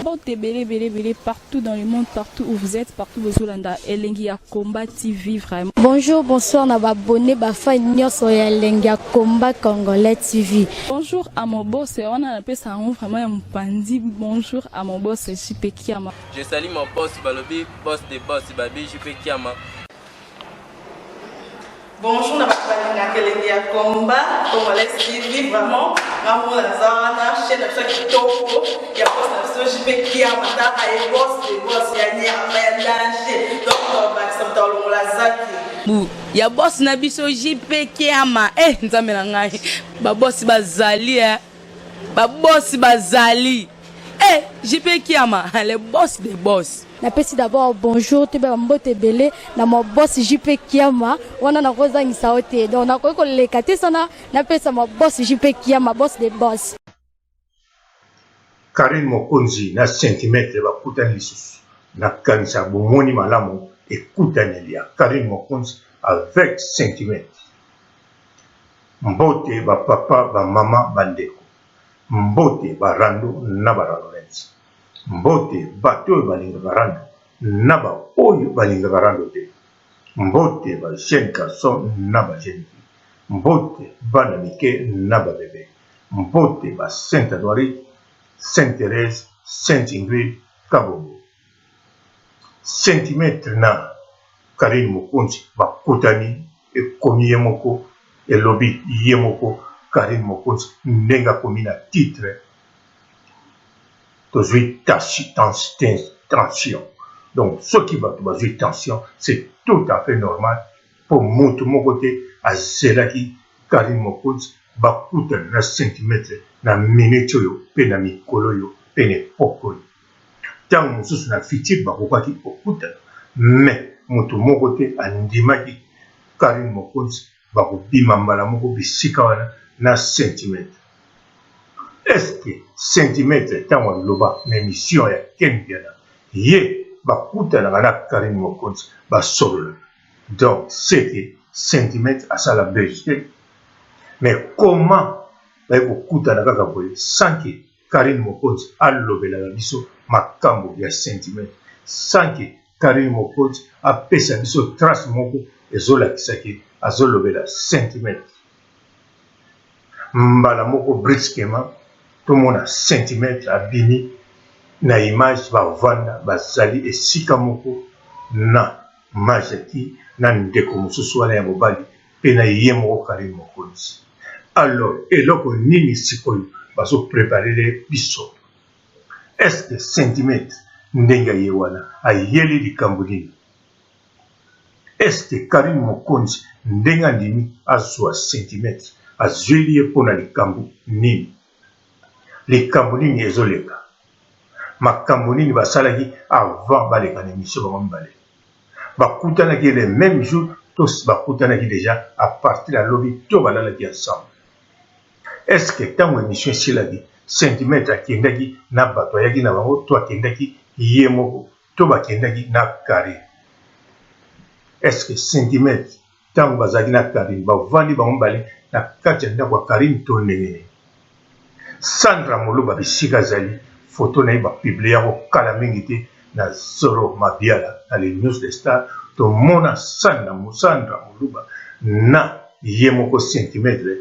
Mbote ebele ebele ebele partout dans le monde, partout où vous êtes, partout bozolanda Elengi ya Combat TV vraiment. Bonjour, bonsoir na ba abonné ba fan nyonso ya Elengi ya Combat Congolais TV. Bonjour à mon boss, wana napesa yango vraiment ya mopanzi. Bonjour à mon boss JP Kiama. Je salue mon boss balobi boss de boss babi JP Kiama. Bonjour na bato balingaka elengi ya combat congolais TV vraiment ngambo naza wana chaîne na biso ya kitoko ya boss na biso JP Kiama taka ye boss de boss ya nyama ya danger donc bakisa moto alongola zaki bu ya boss na biso JP Kiama eh nzambe na ngai ba boss bazali eh ba boss bazali eh JP Kiama le boss de boss. Napesi d'abord bonjour toyeba ba mbote ebele na ma boss JP Kiama wana nakozangisa yo te donc nakoki koleka te sana napesa ma boss JP Kiama boss de boss. Carine Mokonzi na Centimètre bakutani lisusu. Nakanisa bomoni malamu ekutaneli ya Carine Mokonzi avec Centimètre. Mbote ba papa, ba mama, ba ndeko. Mbote ba rando na ba randonettes. Mbote bato oyo balingaka rando na ba oyo balingaka rando te. Mbote ba jeunes garçons na ba jeunes filles. Mbote bana mike na ba bebe. Mbote ba Sainte Anuarite, Sainte Therèse, Sainte Ingrid, Kabongo. Centimètre na Carine Mokonzi bakutani ekomi ye moko elobi ye moko Carine Mokonzi ndenge akomi na titre tozui tension donc soki batu bazui tension c'est tout à fait normal po mutu moko te azelaki Carine Mokonzi bakutana na centimètre na minute oyo pe na mikolo oyo pe na epoque oyo tango mosusu na futur bakokaki kokutana mais mutu moko te andimaki Carine Mokonzi bakobima mbala moko bisika wana na centimètre. Est ce que centimètre tango aloba na emission ya Ken Mpiana ye bakutanaka na Carine Mokonzi basololaka donc ce que centimètre asala buzz te mais comment baye kokutana kaka boye sans que Carine Mokonzi alobelaka biso makambu ya centimètre sans que Carine Mokonzi apesa biso trace moko ezolakisa ke azolobela centimètre mbala moko brusquement tomona centimètre abimi na image bavanda bazali esika moko na Majaki na ndeko mosusu wana ya mobali pe na ye moko Carine Mokonzi alors eloko nini sikoyo bazo preparele biso est ce que centimètre ndenge aye wana ayeli likambo nini? Est ce que Carine Mokonzi ndenge andimi azua centimètre azueli ye pona likambu nini? Likambu nini ezo leka? Makambu nini basalaki avant baleka na emission bango mibale? Bakutanaki le meme jour to bakutanaki dejà à partir ya lobi to balalaki ensemble? Est ce que tango emission esilaki centimètre akendaki na batu ayaki na bango to akendaki ye moko to bakendaki na Carine? Est ce que centimètre tango bazalaki na Carine bavandi bango mibale na kati ya ndako ya Carine to ndenge nini? Sandra Muluba bisika azali photo na ye ba publie yango kala mingi te na Zoro Mabiala na les news de star tomona Sandra Muluba na ye moko centimètre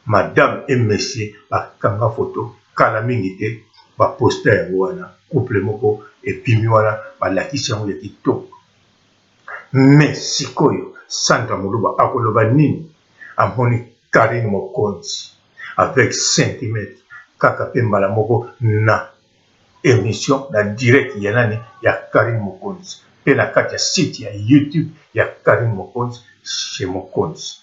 madame et monsieur bakanga photo kala mingi te ba posta yango wana couple moko ebimi wana balakisi yango ya kitoko mais sikoyo Sandra Muluba akoloba nini amoni Carine Mokonzi avec centimètre kaka pe mbala moko na emission na direct ya nani ya Carine Mokonzi pe na kati ya site ya YouTube ya Carine Mokonzi chez Mokonzi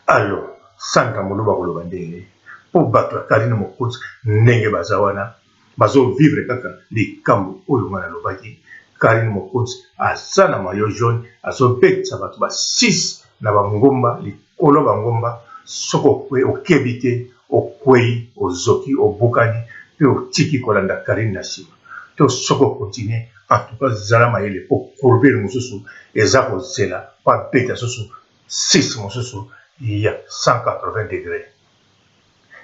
alors Sandra Muluba akoloba ndenge nini po batu ya Carine Mokonzi ndenge baza wana bazo vivre kaka likambu oyo nga nalobaki Carine Mokonzi aza na maillot jaune azobetisa batu ba 6 na ba ngomba likolo ya ba ngomba soki okebi te okweyi ozoki obukani pe otiki kolanda Carine na sima to soki o continuer en tout cas zala mayele po courbure mosusu eza kozela po abeta susu 6 mosusu ya 180 degre.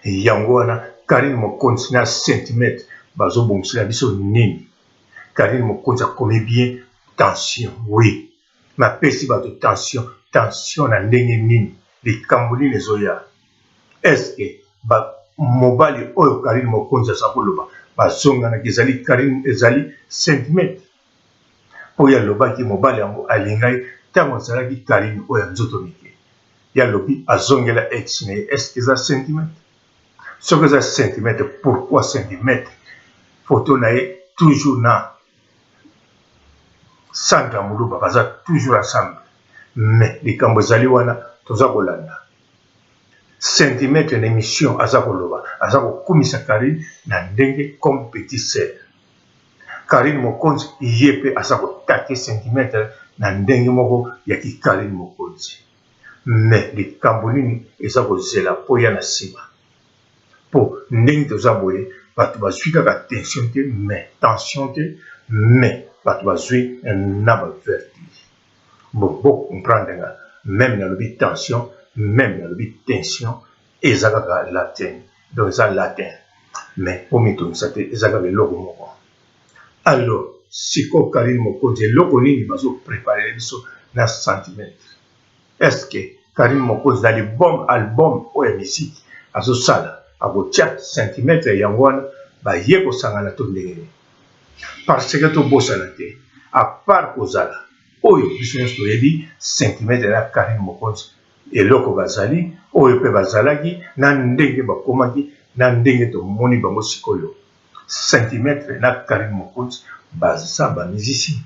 Yango wana Carine Mokonzi na centimètre. Bazobongisela biso nini? Carine Mokonzi akomi bien tension oui napesi bato tension tension na ndenge nini likambo nini ezoya est ce que ba mobali oyo Carine Mokonzi aza koloba bazonganaki ezali Carine ezali centimètre mpo ye alobaki mobali yango alingai ntango azalaki Carine oyo ya nzoto mike ye alobi azongela ex na ye est ce que eza centimètre soki eza centimètre pourquoi centimètre photo na ye toujours na Sandra Muluba baza toujours ensemble mais likambo ezali wana toza kolanda centimètre na émission aza koloba aza kokumisa Carine na ndenge comme petit sœur Carine Mokonzi ye mpe aza kotake centimètre na ndenge moko ya ki Carine Mokonzi mais likambo nini eza kozela mpo ya na nsima mpo ndenge toza boye bato bazwi kaka tension te mais tension te mais bato bazwi na ba vertige bon bo comprendre nga même nalobi tension même nalobi tension eza kaka latin donc eza latin mais po mitungisa te eza kaka eloko moko alors sikoyo Carine Mokonzi eloko nini bazo prépare biso na centimètre est ce que Carine Mokonzi na libom album oyo ya musique azosala akotia centimètre yango wana baye kosangana to ndenge nini parce que tobosana te à part kozala oyo biso nyonso toyebi centimètre na Carine Mokonzi eloko bazali oyo mpe bazalaki na ndenge bakomaki na ndenge tomoni bango sikoyo centimètre na Carine Mokonzi baza ba musicien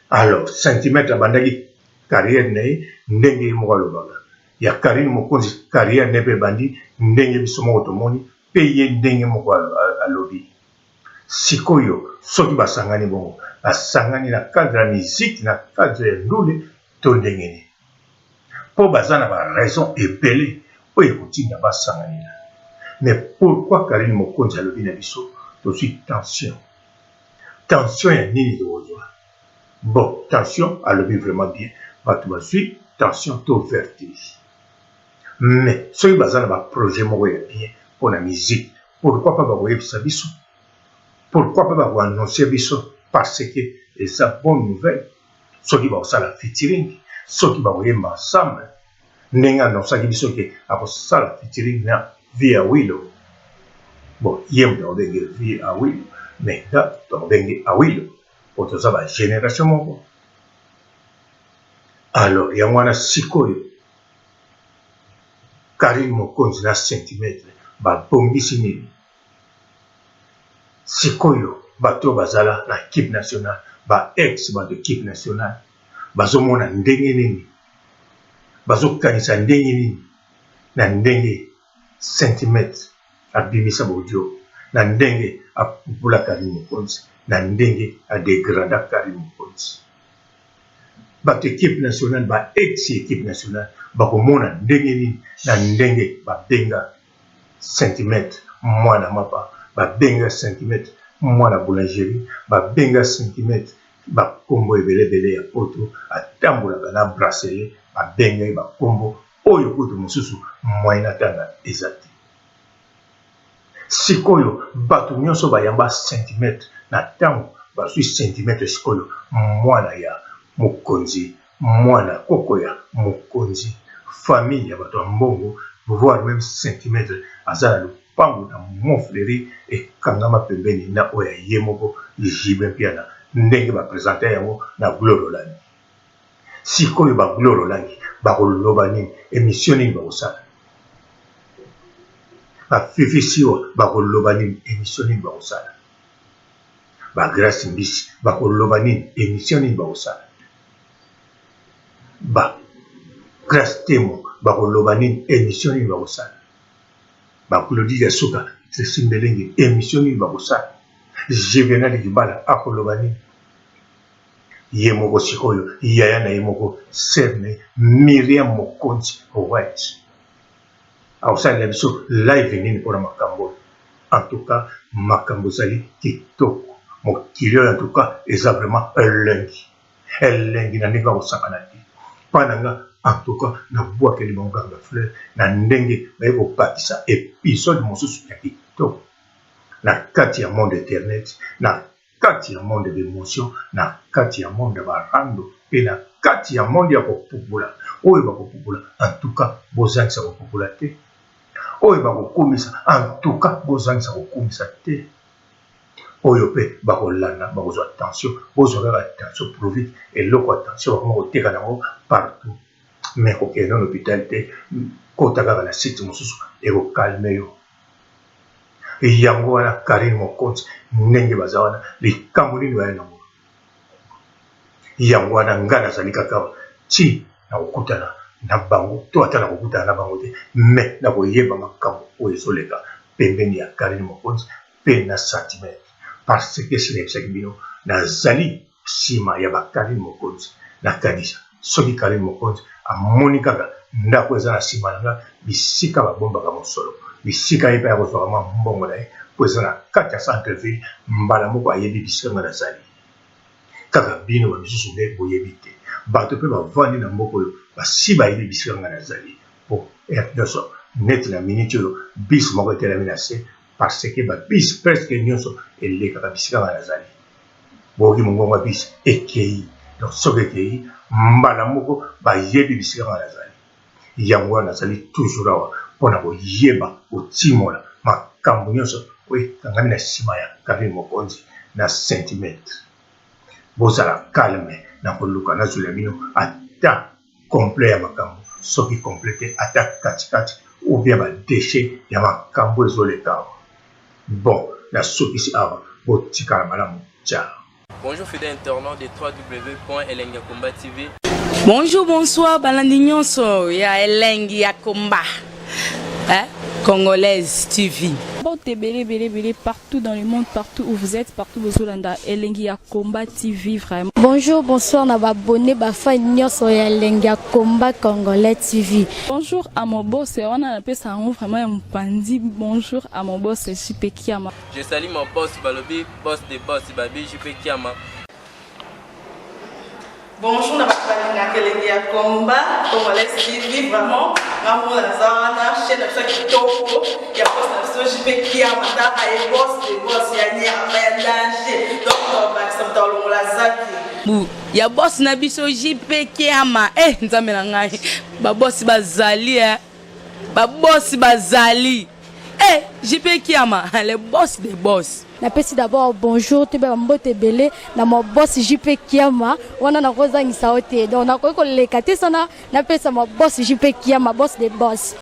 alors centimètre abandaki carrière na ye ndenge ye moko alobaka ya Carine Mokonzi carrière na ye mpe ebandi ndenge biso moko tomoni mpe ye ndenge moko alobi sikoyo soki basangani bongo basangani na cadre ya musique na cadre ya ndule to ndenge nini mpo baza na ba raison ebele oyo ekotinda basanganila mais pourquoi Carine Mokonzi alobi na biso tozwi tension tension ya nini tokozwa bon tension alobi vraiment bien bato bazwi tension to vertige mais soki baza na ba projet moko ya bien mpona musique pourquoi pas bakoyebisa biso pourquoi pas bako annonce biso parce que eza bonne nouvelle soki bakosala featuring soki bakoyemba ensemble ndenge annonçaki biso ke akosala featuring na vie Awilo bon ye moto akobenge vie Awilo mais nga tokobenge Awilo po toza ba génération moko alors yango wana sikoyo Carine Mokonzi na centimètre babongisi nini sikoyo bato oyo bazala na équipe nationale ba ex bato équipe nationale bazomona ndenge nini bazokanisa ndenge nini na ndenge centimètre abimisa ba audio na ndenge apupula Carine Mokonzi na ndenge a dégrada Carine Mokonzi bato équipe nationale ba ex équipe nationale bakomona ndenge nini na ndenge babenga centimètre mwana mapa babenga centimètre mwana boulangerie babenga centimètre bakombo ebelebele ya poto atambolaka na bracelet babenga ye bakombo oyo kutu mosusu moyen atanga eza te sikoyo bato nyonso bayamba centimètre na ntango bazwi centimètre sikoyo mwana ya mokonzi mwana koko ya mokonzi famille ya bato ya mbongo voire même centimètre aza na lopango na Montfleury ekangama pembeni na oyo ya ye moko JB Mpiana ndenge ba présente yango na Gloire Olangi sikoyo ba Gloire Olangi bakoloba nini émission nini bakosala bafifi siwa bakoloba nini émission nini bakosala ba Grâce Mbisi bakoloba nini émission nini bakosala ba Grâce Temo bakoloba nini émission nini bakosala ba Claudie Yasuka Tracy Mbelenge émission nini bakosala Juvenal Kibala akoloba nini ye moko sikoyo yaya na ye moko serne Miriam Mokonzi White akosalela biso live nini mpona makambo oyo en tout cas makambo ezali kitoko mokili oyo en tout cas eza vraiment elengi elengi na ndenge akosakana te mpa na nga en tout cas nabwakeli bango kaka ba fleur na ndenge baye kobakisa épisode mosusu ya kitoko. Na kati ya monde internet, na kati ya monde d'emotion, na kati ya monde ya ba rando pe na kati ya monde ya kopupola. Oyo bakopupola, en tout cas bozangisa kopupola te. Oyo bakokumisa, en tout cas bozangisa kokumisa te. Oyo pe bakolanda bakozwa tension, bozwa kaka tension provite, eloko ya tension bakoma koteka nango partout. Mais kokende na hôpital te, kota kaka na site mosusu eko calmer yo. Yango wana Carine Mokonzi ndenge baza wana likambo nini baya nango? Yango wana nga nazali kaka ti nakokutana na bango to ata nakokutana na bango te, mais nakoyeba makambo oyo ezoleka pembeni ya Carine Mokonzi pe na Centimètre, parce que esi nayebisaki bino nazali sima ya ba Carine Mokonzi. Nakanisa soki Carine Mokonzi amoni kaka ndako eza na sima na nga, bisika babombaka mosolo, bisika ye pe akozwaka mwa mbongo na ye po eza na kati ya centre ville, mbala moko ayebi bisika nga nazali. Kaka bino ba misusu nde boyebi te. Bato pe bavandi na mboka oyo basi bayebi bisika nga nazali po heure nionso neti na minute oyo bus moko etelemi na se parce que ba bus presque nionso elekaka bisika nga nazali. Boyoki mongongo ya bus ekeyi, donc soki ekeyi mbala moko bayebi bisika nga nazali. Yango wana nazali toujours awa pona koyeba kotimola makambo nionso oyo ekangami na sima ya Carine Mokonzi na centimetre. Bozala calme, nakoluka nazwela bino ata complet ya makambo, soki complet te ata kati kati ou bien ba dechets ya makambo ezoleka awa. Bon, nasukisi awa, botikala malamu, ciao. Bonjour fidèle internaute de www.elengiyakomba.tv. Bonjour, bonsoir, balandi nyonso ya Elengi ya Komba. Hein? Congolaise TV. Mbote ebele ebele ebele partout dans le monde, partout où vous êtes, partout bozolanda Elengi ya Combat TV vraiment. Bonjour, bonsoir na ba abonnés, ba fans nyonso ya Elengi ya Combat Congolais TV. Bonjour à mon boss, wana napesa yango vraiment ya mopanzi. Bonjour à mon boss JP Kiama. Je salue mon boss balobi boss de boss babi JP Kiama. Bonjour na bato balingaka elengi ya combat congolais TV, vraiment nga moko naza wana chaîne na biso ya kitoko ya boss na biso JP Kiama, taka ye boss de boss ya nyama ya danger, donc tobakisa moto alongola zaki Bu ya boss na biso JP Kiama. Eh nzambe na ngai, ba boss bazali eh. Ba boss bazali. Eh JP Kiama, le boss des boss. Napesi d'abord bonjour toyeba ba mbote ebele na ma boss JP Kiama, wana nakozangisa yo te, donc nakoki koleka te sana napesa ma boss JP Kiama, boss des boss.